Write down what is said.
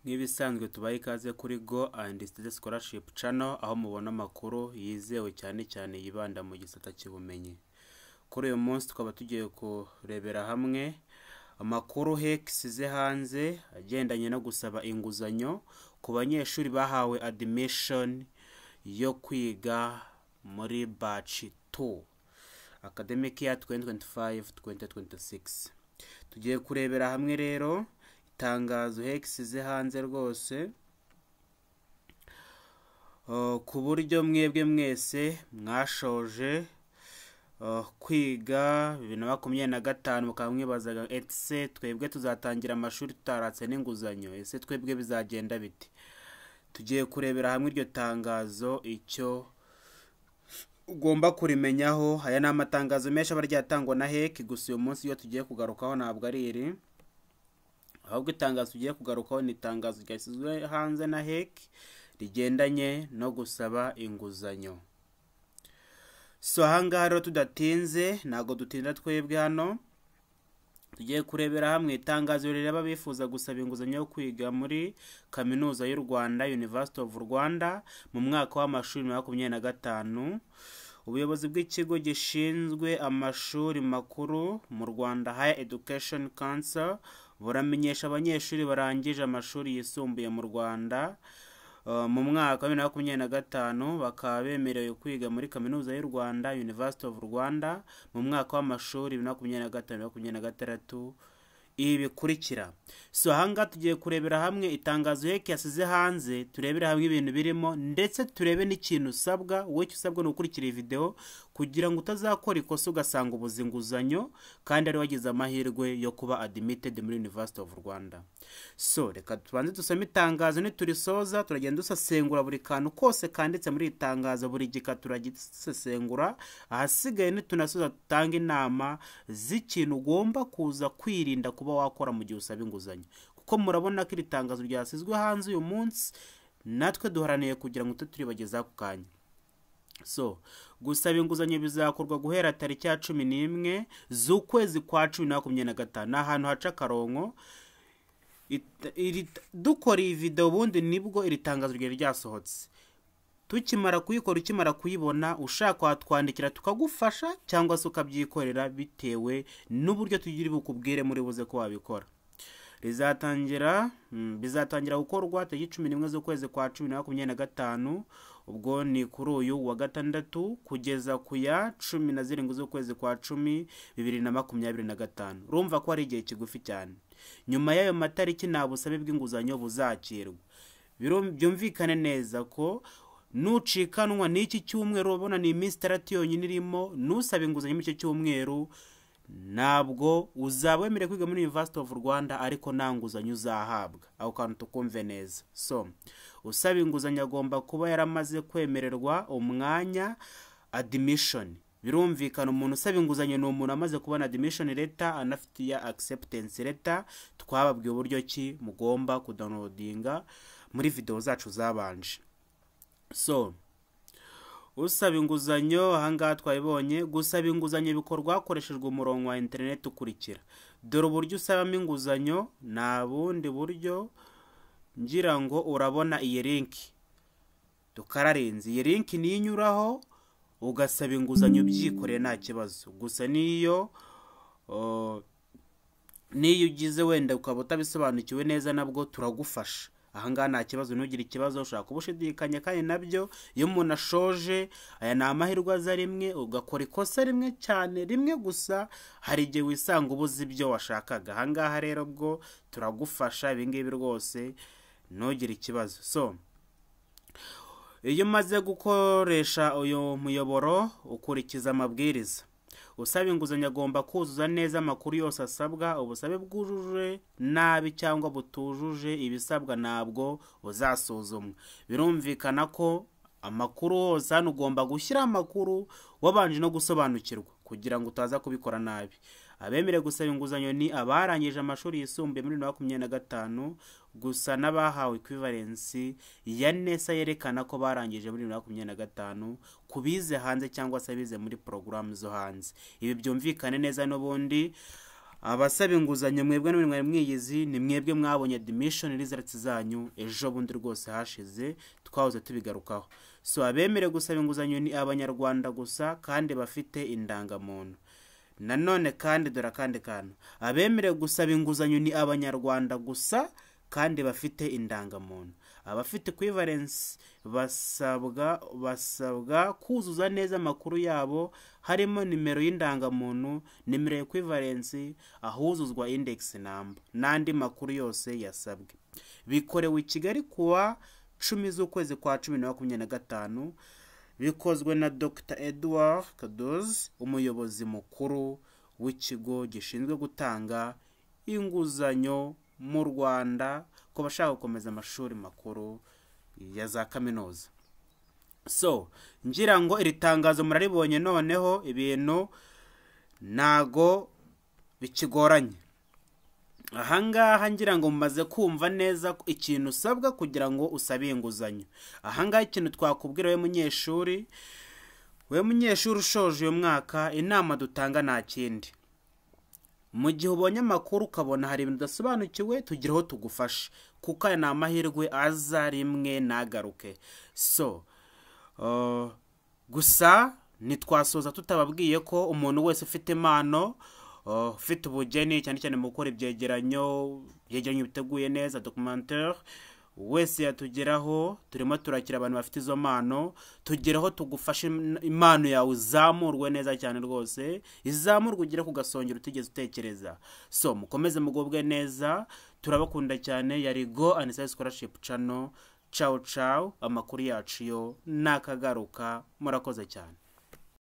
Nk'ibisanzwe, tubaha ikaze kuri Go and Study Scholarship Channel, aho mubona amakuru yizewe, cyane cyane yibanda mu gisata cy'ubumenyi. Kuri uyu munsi tukaba tugiye kurebera hamwe amakuru HEC isize hanze agendanye no gusaba inguzanyo ku banyeshuri bahawe admission yo kwiga muri batch 2, academic year 2025-2026. Tugiye kurebera hamwe rero itangazo HEC isize hanze rwose, ku buryo mwebwe mwese mwashoje kwiga 2025 mukaba mwibazaga: "Ese twebwe tuzatangira amashuri tutaratse n'inguzanyo? Ese twebwe bizagenda bite?" Tugiye kurebera hamwe iryo tangazo, icyo ugomba kurimenyaho. Aya ni amatangazo menshi aba agiye atangwa na HEC, gusa uyu munsi iyo tugiye kugarukaho ntabwo ari iri, ahubwo itangazo tugiye kugarukaho ni itangazo ryashyizwe hanze na HEC rigendanye no gusaba inguzanyo. So ahangaha rero tudatinze, ntabwo dutinda twebwe hano, tugiye kurebera hamwe itangazo rireba abifuza gusaba inguzanyo yo kwiga muri Kaminuza y'u Rwanda, University of Rwanda, mu mwaka w'amashuri 2025. Ubuyobozi bw'ikigo gishinzwe amashuri makuru mu Rwanda, Higher Education Council, buramenyesha abanyeshuri barangije amashuri yisumbuye mu Rwanda mu mwaka wa 2025 bakaba bemerewe kwiga muri Kaminuza y'u Rwanda, University of Rwanda, mu mwaka w'amashuri 2025 2026 ibi bikurikira. So ahangaha tugiye kurebera hamwe itangazo HEC yasize hanze, turebere hamwe ibintu birimo, ndetse turebe n'ikintu usabwa. Wowe icyo usabwa ni ugukurikira iyi video kugira ngo utazakora ikosa ugasanga ubuze inguzanyo kandi ari wagize amahirwe yo kuba admitted muri University of Rwanda. So reka tubanze dusome itangazo, niturisoza turagenda dusesengura buri kantu kose kanditse muri iri tangazo, buri gika turagisesengura. Ahasigaye nitunasoza dutanga inama z'ikintu ugomba kuza kwirinda kuba wakora mu gihe usaba inguzanyo, kuko murabona ko iri tangazo ryasizwe hanze uyu munsi, natwe duharaniye kugira ngo tube turibagezaho ako kanya. So gusaba inguzanyo bizakorwa guhera tariki ya 11 z'ukwezi kwa cumi na 25. Ni ahantu haca akarongo. Dukora iyi video ubundi nibwo iri tangazo ryari ryasohotse. Tukimara kuyikora, ukimara kuyibona, ushaka watwandikira tukagufasha cyangwa se ukabyikorera bitewe n'uburyo tugira bukubwire muri buze ko wabikora. Rizatangira bizatangira gukorwa tariki 11 z'ukwezi kwa cumi na 25, ubwo ni kuri uyu wa gatandatu, kugeza ku ya 17 z'ukwezi kwa cumi 2025. Urumva ko ari igihe kigufi cyane. Nyuma y'ayo matariki nta busabe bw'inguzanyo buzakirwa. Byumvikane neza ko nucikanwa n'iki cyumweru, ubona ni iminsi 6 yonyine irimo, nusaba inguzanyo muri icyo cyumweru ntabwo uzaba wemerewe kwiga muri University of Rwanda, ariko nta nguzanyo uzahabwa. Ako kantu tukumve neza. So usaba inguzanyo agomba kuba yaramaze kwemererwa umwanya, admission. Birumvikana, umuntu usaba inguzanyo ni umuntu amaze kubona admission letter, anafite iya acceptance letter. Twababwiye uburyo ki mugomba kudownloadinga muri video zacu zabanje. So usaba inguzanyo, ahangaha twabibonye, gusaba inguzanyo bikorwa hakoreshejwe umurongo wa interineti ukurikira. Dore uburyo usabamo inguzanyo, nta bundi buryo. Ngira ngo urabona iyi link tukararenze. Iyi link niyo inyuraho ugasaba inguzanyo ubyikoreye, nta kibazo. Gusa niyo ugize wenda ukaba utabisobanukiwe neza, nabwo turagufasha. Ahangaha nta kibazo, ntugire ikibazo. Ushobora kuba ushidikanya, kandi nabyo iyo umuntu ashoje, aya ni amahirwe aza rimwe, ugakora ikosa rimwe cyane, rimwe gusa, hari igihe wisanga ubuze ibyo washakaga. Ahangaha rero bwo turagufasha, ibingibi rwose ntugire ikibazo. So iyo umaze gukoresha uyu muyoboro ukurikiza amabwiriza. Usaba inguzanyo agomba kuzuza neza amakuru yose asabwa. Ubusabe bwujuje nabi cyangwa butujuje ibisabwa ntabwo buzasuzumwa. Birumvikana ko amakuru hose hano ugomba gushyira amakuru wabanje no gusobanukirwa kugira ngo utaza kubikora nabi. Abemerewe gusaba inguzanyo ni abarangije amashuri yisumbuye muri 2025 gusa n'abahawe equivalence ya NESA yerekana ko barangije muri 2025, ku bize hanze cyangwa se abize muri porogaramu zo hanze. Ibi byumvikane neza n'ubundi. Abasaba inguzanyo mwebwe n'ibintu mwari mwiyizi, ni mwebwe mwabonye admission results zanyu ejo bundi rwose hashize, twahoze tubigarukaho. So abemerewe gusaba inguzanyo ni Abanyarwanda gusa kandi bafite indangamuntu. Nanone kandi dore akandi kantu: abemerewe gusaba inguzanyo ni Abanyarwanda gusa kandi bafite indangamuntu. Abafite equivalence basabwa kuzuza neza amakuru yabo, harimo nimero y'indangamuntu, nimero ya equivalence ahuzuzwa index number n'andi makuru yose yasabwe. Bikorewe i Kigali kuwa 10 z'ukwezi kwa 10 na 25, bikozwe na Dr Edouard Kadozi, umuyobozi mukuru w'ikigo gishinzwe gutanga inguzanyo mu Rwanda ku bashaka gukomeza amashuri makuru ya za kaminuza. So ngira ngo iri tangazo muraribonye, noneho ibintu ntago bikigoranye. Ahangaha ngira ngo mumaze kumva neza ikintu usabwa kugira ngo usabe inguzanyo. Ahangaha ikintu twakubwira, we munyeshuri ushoje uyu mwaka, inama dutanga nta kindi: mu gihe ubonye amakuru ukabona hari ibintu udasobanukiwe, tugireho tugufashe, kuko aya ni amahirwe aza rimwe ntagaruke. So gusa ntitwasoza tutababwiye ko umuntu wese ufite impano, ufite ubugeni, cyane cyane mu gukora ibyegeranyo biteguye neza, documentaire, wese yatugeraho. Turimo turakira abantu bafite izo mpano. Tugeraho tugufashe, impano yawe izamurwe neza cyane rwose, izamurwe ugere ku gasongero utigeze utekereza. So mukomeze mugubwe neza, turabakunda cyane. Yari Go and Scholarship Channel. Ciao ciao, amakuru yacu yo nakagaruka. Murakoze cyane.